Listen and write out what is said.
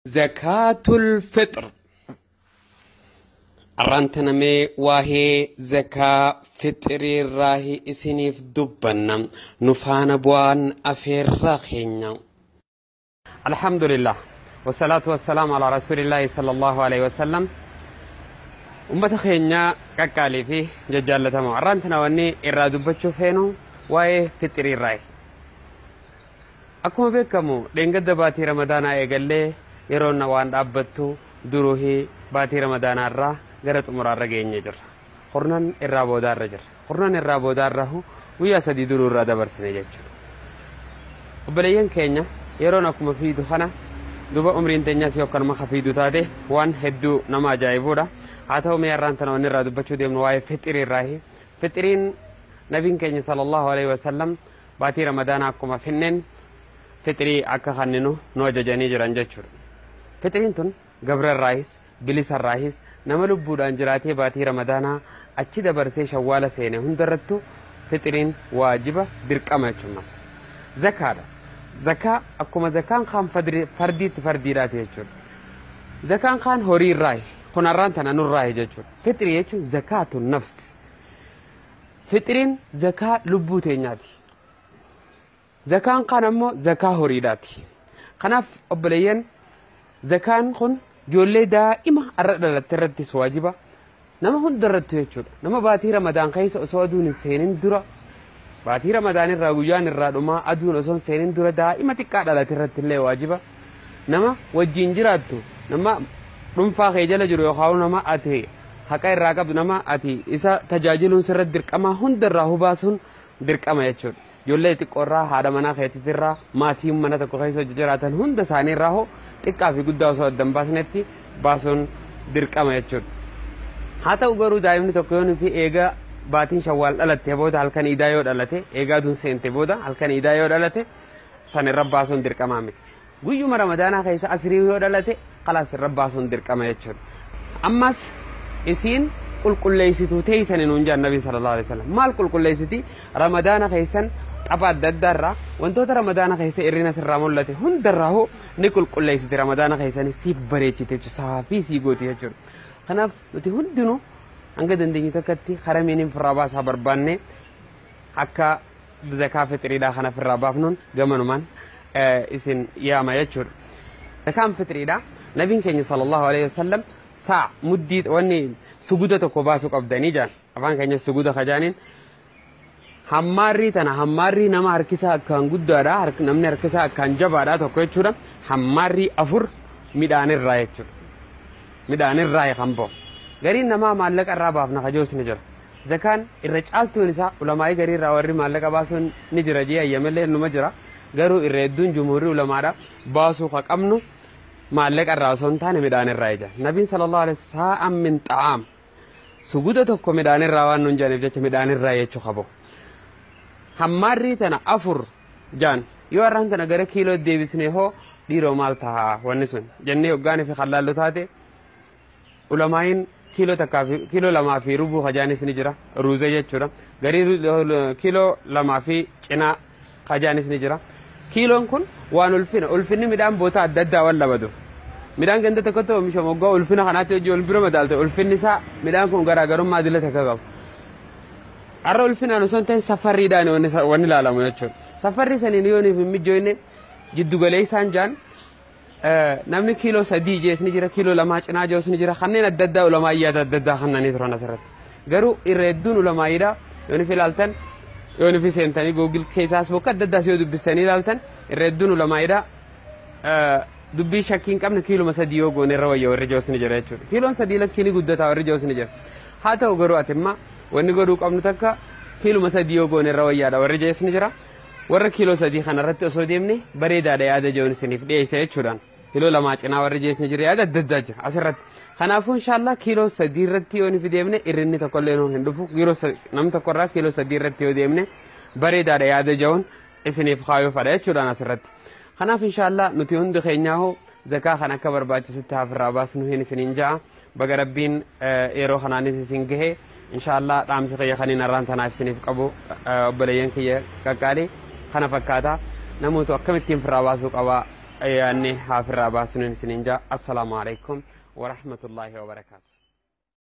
Zakaatul Fixr. Arraan tana mee waa'ee zakaa fixrii irraa isiniif dubbanna. Nu faana bu'aan afeerraa keenya. Alhamdulillah. Wassalaatu wassalaamu alaa rasuulillaahi sallallahu alaihi wasallam. Ummata keenya qaqqaalii fi jajjaallatamoo. Arraan tana wanni irraa dubbachuu feenu waa'ee fixrii irraa. Akkuma beekamu dheengadda baatii Ramadaanaa eegallee yeroon waan dhaabbattu duruuhii baatii Ramadaanaa irraa gara xumuraarra geenye jirra. Kurnan irraa boodaarra jirra. Kurnan irraa boodaarra guyyaa 3 duruu irraa dabarsine jechuudha. Obboleeyyan keenya yeroon akkuma fiidu kana duba umriin teenyas yoo akkanuma ka fiidu taate waan hedduu nama ajaa'ibuudha. Haa ta'u mee har'aan tana wanni irraa dubbachuu deemnu waa'ee fixrii irraahi. Fixriin nabiin keenya sallallahu alaihi wasallam baatii Ramadaanaa akkuma finneen fixrii akka kanninu nu ajajanii jiran jechuudha. Fixriin tun gabra irraahis bilisa irraahis nama lubbuudhaan jiraatee baatii Ramadaanaa achi dabarsee shawwaala seene hundarrattu fixriin waajiba dirqama jechuumas. Zakaadha. Zakaa akkuma zakaan kaan fardiitti fardiidhaati jechuudha. Zakaan kaan horii irraahi kun har'aan tana nurraahi jechuudha. Fixrii jechuun zakaatu nafsi. Fixriin zakaa lubbuu teenyaati. Zakaan kaan ammoo zakaa horiidhaati. Kanaaf obboleeyyan zakaan kun ijoollee daa'ima har'a dhalatte irrattis waajiba. Nama hunda irrattu jechuudha. Nama baatii Ramadaan keessa osoo aduun hin seenin dura baatii Ramadaan irraa guyyaan irraa dhumaa aduun osoo hin seenin dura daa'ima xiqqaa dhalate irratti illee waajiba. Nama wajjin jiraattu nama dhuunfaa kee jala jiru yookaan nama ati haqa irraa qabdu nama ati isa tajaajiluun sirratti dirqama hunda irraa hubaasuun dirqama jechuudha. Ijoollee xiqqoorraa haadha manaa keetiitirraa maatiin mana tokko keessa jiraatan hunda isaanii irraa hoo xiqqaa fi guddaa osoo adda hin baasnetti baasuun dirqama jechuudha. Haa ta'u garuu daa'imni tokko yoo fi eega baatiin shawwaal dhalatte booda halkan iidaa yoo dhalate eega aduun seente booda halkan iidaa yoo dhalate san irra baasuun dirqamaa miti. Guyyuma Ramadaanaa keessa asrii yoo dhalate khalaas irra baasuun dirqama jechuudha. Ammas isiin qulqulleessituu teessanii nuun jedhan Nabii sallallahu alaihi wasallam. Maal qulqulleessiti? Ramadaana keessan tapha adda addaa irraa wantoota Ramadaana keessa irrina sirraa mul'ate hundarraa hoo ni qulqulleessiti. Ramadaana keessan siif bareechite jechuudha. Saafii sii gooti jechuudha. Kanaaf nuti hundinuu hanga dandeenyu takkatti haramiin firraa baasaa barbaanne akka zakaa fixriidhaa kana firraa baafnuun gamanumaan isin yaama jechuudha. Zakaan fixriidhaa nabiin keenya sallallahu alaihi wasallam saa muddii wanni suguda tokko baasuu qabdanii jaan afaan keenya suguda kajaaniin hammaarrii tana hammaarrii nama harkisaa akkaan guddaadha namni harkisaa akkaan jabaadha tokko jechuudha. Hammaarrii 4 midhaanirraa jechuudha. Midhaanirraa kan ba'u. Gariin namaa maallaqa irraa baafna kajoos ni jira. Zakaan irra caaltuun isaa ulamaa'ii garii irraa warri maallaqa baasuun ni jira jee ayyamallee numa jira. Garuu irra hedduun jumhuurii ulamaadha baasuu ka qabnu maallaqa irraa osoo hin taane midhaan irraa ija. Nabiin sallallahu alaihi wasallam saa'an min xa'aam suguda tokko midhaan irraa waan nuun jedhaniif jecha midhaan irraa jechuu qabu. Hammaarrii tana 4 jaan yoo har'aan tana gara kiiloo deebisnee hoo dhiiroo maal ta'a wanni sun jennee hoggaanii fi khallaallu taate ulamaa'iin kiiloo takkaa fi kiiloo 2 fi rubuu kajaanis ni jira ruuza jechuudha. Garii kiiloo 2 fi cinaa kajaanis ni jira. Kiiloon kun waan ulfina ulfinni midhaan boota adda addaa waan labatu. Midhaan ganda tokkotti oomishamu hoggaa ulfina kanaatti hojii ol bira madaalte ulfinni isaa midhaan kun garaagarummaa dila takka qabu. Har'a ulfinaan osoo hin ta'in safarriidhaan wanni ilaalamu jechuudha. Safarri saniin yoo hin mijoofne jiddu galeessaan jaan namni kiiloo 3 jees ni jira kiiloo 2 cinaa jees ni jira kanneen adda addaa ulamaayyaata adda addaa kannanii turan asirratti. Garuu irra hedduun ulamaayyiidha yoo ni ilaaltan yoo ni seentanii Google keessaas bakka adda addaas yoo dubbistanii ilaaltan irra hedduun ulamaayyiidha dubbii shakkii hin qabne kiiluma 3 yoo goone irra wayya warri jees ni jira jechuudha. Kiiloon 3 lakkii ni guddataa warri jees ni jira. Haa ta'u garuu ati imma wanni godhuu qabnu takka kiiluma 3 yoo goone irra wayyaadha warri jees ni jira. Warra kiiloo 3 kanarratti osoo deemne bareedaadha yaada jechuun isiniif dhiyeessa jechuudhaan. Kiiloo 2 cinaa warri jees ni jira yaada adda addaa jira asirratti. Kanaafuu inshaallah kiiloo 3 irratti yoo nufi deemne irrinni tokkollee nuuf hin dhufu. Namni tokkorraa kiiloo 3 irratti yoo deemne bareedaadha yaada jechuun isiniif kaayuu fadha jechuudhaan asirratti. Kanaaf inshaallah nuti hundi keenyaa hoo zakaa kan akka barbaachisutti haafirraa baasnu hin isiniin ja'a. Baga Rabbiin yeroo kanaanis isin gahe inshaallah dhaamsi kiyya kaniin har'aan tanaaf isiniif qabu obboleeyyan kiyya qaqqaalii kana fakkaata. Namoota akkamittiin firraa baasuu qabaa Yaanni haafirraa baasnuun isiniin jaa. Assalaamu alaikum warahmatullaahi wabarakaatu.